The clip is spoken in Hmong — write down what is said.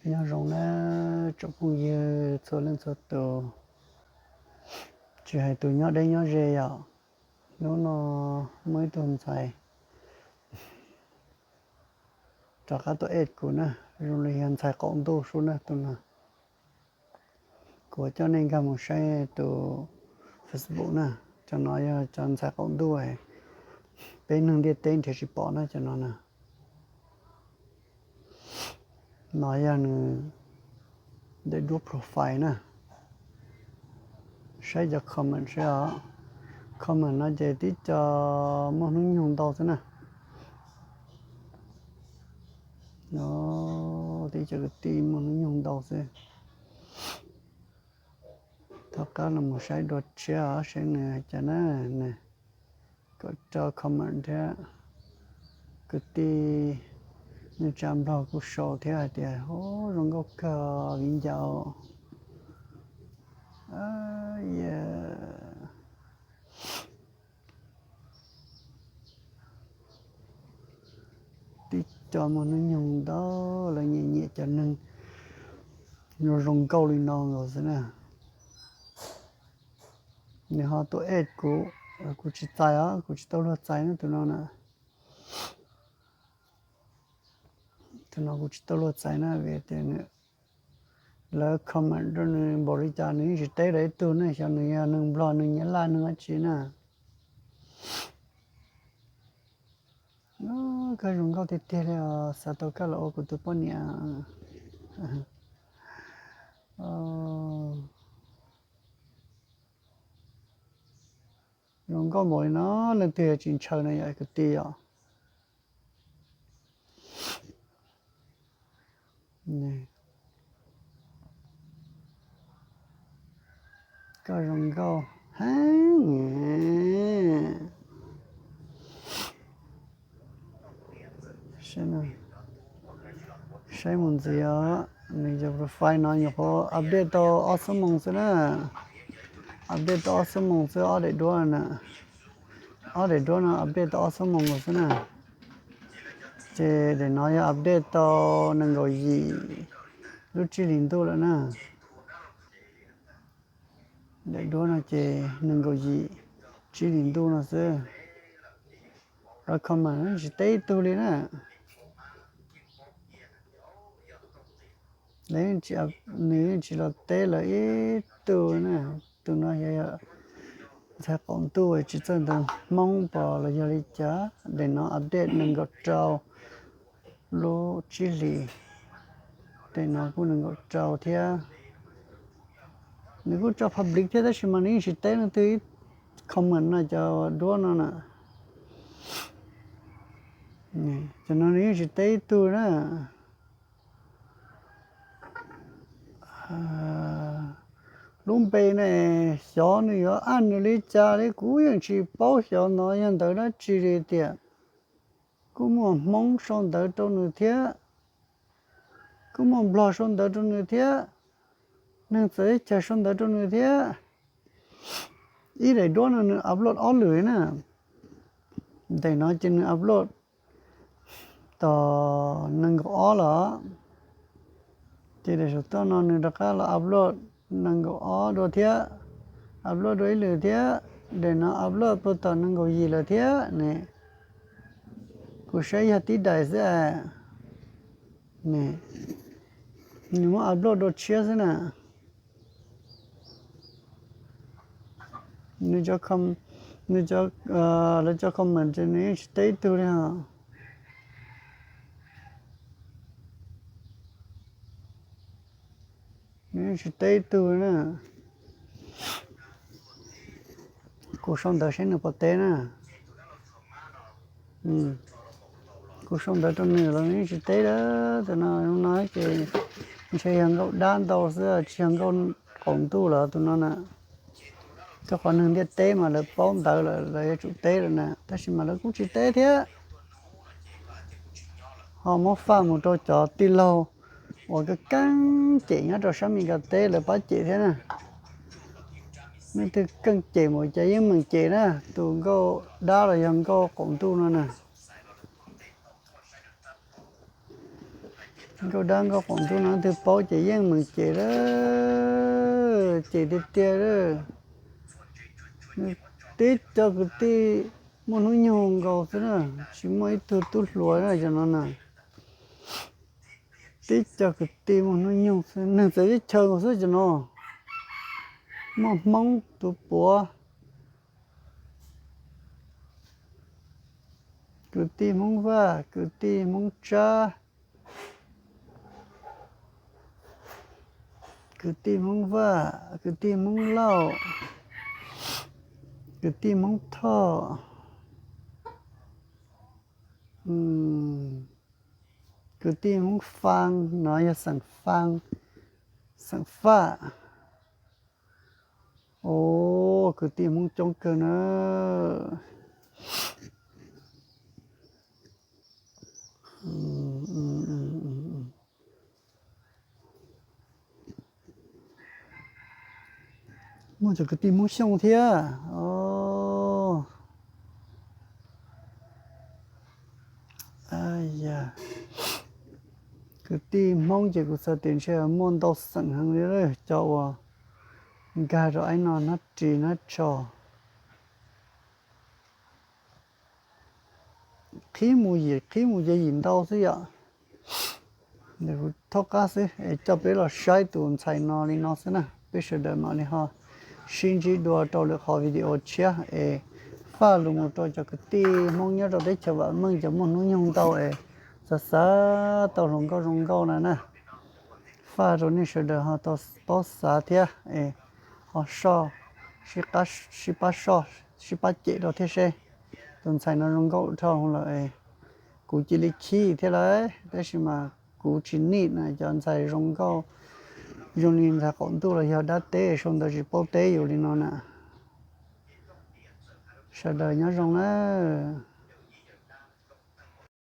Nyob zoo na tsoom phooj ywg txhua leej txhua tus, tsis hais tus nyob deb nyob ze yom. Hnub no muaj ib tug ntxhais rov qab tuaj add kuv na, zoo li yog ntxhais qaum ntuj sub na tus no. Kuv coj nej nkag mus saib tus Facebook na, cov no yog cov ntxhais qaum ntuj, peb neeg ntiaj teb nrhiav tsis pom na cov no na. No yog nws daim duab profile na. Saib cov comment saib os. Comment no ces tib co muaj hnub nyoog ntau xwb na. Tib co kwv tij muaj hnub nyoog ntau xwb. Tom qab los mus saib dua tshiab os, saib nws hais cas na. Nws kom rau comment thiab. Kwv tij neej tsa Nplog kuj sau thiab hais tias, Ub, zoo nkauj kawg viv ncaus. Tib co muaj hnub nyoog ntau, lawv nyiam nyiam cov neeg zoo zoo nkauj li no nkaus xwb na. Nws ho tuaj add kuv, kuv tsis txais os, kuv tsis tau luag txais na tus no na. Tus no kuv tsis tau luag txais na, vim tias nws, lawv comment rau nws npaum li cas nws yeej tsis teb lawv ib tug ne, xyov nws yog neeg Nplog, neeg Nyab Laj, neeg dab tsi na. Koj zoo nkauj tiag tiag li os, xav tau koj los ua kuv tus poj niam. Zoo nkauj npaum li no, leej twg yuav tsis ntshaw na yom kwv tij yom. Koj zoo nkauj heev. Saib mus ntxiv os, nws cov profile no nyuam qhuav update tau ob xuab moos xwb na. Update tau ob xuab moos xwb ob daim duab na. Ob daim duab no update tau ob xuab moos xwb na. Ces daim no yog update tau nees nkaum yim lub tsib hlis ntuj lawm na. Daim duab no ces nees nkaum yim tsib hlis ntuj no xwb. Lawv comment tsis teb ib tug li na. Lawv, nws yeej tsis los teb lawv ib tug na. Tus no yog ntxhais qaum ntuj tsis txawj ntawv Hmoob pom los yog li cas. Daim no update nees nkaum rau lub tsib hlis. Daim no kuj nees nkaum rau thiab. Nws kuj tso public thiab tab sis mas nws yeej tsis teb leej twg ib comment no cov duab no na. Cov no nws yeej tsis teb ib tug na. Lub npe ne, xyov nws yuav aj nws li cas li kuv yeej tsis paub xyov no yog ntawv dab tsi li tiam. Kuj muaj Hmoob sau ntawv rau nws thiab, kuj muaj Nplog sau ntawv rau nws thiab, neeg txawv teb chaws sau ntawv rau nws thiab. Ib daim duab no nws upload ob lwm na. Daim no ces nws upload tau nees nkaum ob lawm. Ces daim saum toj no nws rov qab los upload nees nkaum ob dua thiab, upload dua ib lwm thiab. Daim no upload puag tom nees nkaum yim lawm thiab ne. Kuv saib yog tib daim xwb. Nws muab upload dua tshiab xwb na. Nws, lawv cov comment ces nws yeej tsis teb ib tug li os. Nws yeej tsis teb ib tug na. Kuv sau ntawv saib nws puas teb na. Kuv sau ntawv rau nws los nws yeej tsis teb lawm. Tus no, no ces ntshe yog nkauj dab ntau xwb tsis yog nkauj qaum ntuj lawm tus no na. Rau qhov neeg ntiaj teb mas lawv paub ntawv lawm lawv yuav tsum teb lawm na, tab sis mas lawv kuj tsis teb thiab. Ho muab faj mus rau cov tij laug uas keej keej cem nyob rau sab Meskas teb lawv pab cem thiab na. Nej twg keej cem mus cas yeej meem cem na, tus nkauj dab los yog nkauj qaum ntuj no na. Nkauj dab nkauj qaum ntuj no twg paub ces yeej meem cem lawm, cem tiag tiag lawm. Tib co kwv tij muaj hnub nyoog nkaus xwb na, tsis muaj ib tug tub hluas na cov no na. Tib co kwv tij muaj hnub nyoog xwb, neeg txawv teb chaws nkaus xwb cov no. Muaj Hmoob tus puav, kwv tij Hmoob Vaj, kwv tij Hmoob Tsab, kwv tij Hmoob Vaj, kwv tij Hmoob Lauj, kwv tij Hmoob Thoj, kwv tij Hmoob Faa, no yog xeem Faa, xeem Faj. Os, kwv tij Hmoob coob kawg na. Muaj cov kwv tij Hmoob Xyooj thiab. Kwv tij Hmoob ces kuv xav tias ntshe muaj ntau xeem heev li, cov uas nkag rau aib no nab ris nab tso. Qhib mus yim qhib mus ces yim ntau xwb yom. Kuv thaub qab xwb es coj peb los saib tus ntxhais no li no xwb na, peb sawv daws mam li ho sib ntsib dua rau lwm qhov video tshiab es faj lus mus rau cov kwv tij Hmoob nyob rau teb chaws vam meej cov muaj hnub nyoog ntau es xav xav tau hluas nkauj zoo nkauj na na. Faj rau nej sawv daws ho tau paub xav thiab es ho soj, sib pab soj, sib pab cem rau thiab seb tus ntxhais no zoo nkauj dhau lawm es kuv cia li khib thiab lauj, tab sis mas kuv tsis nim na, cov ntxhais zoo nkauj zoo li ntxhais qaum ntuj los yog dab teb sau ntawd tsis paub teb yus li no na. Sawv daws nyob zoo nawb.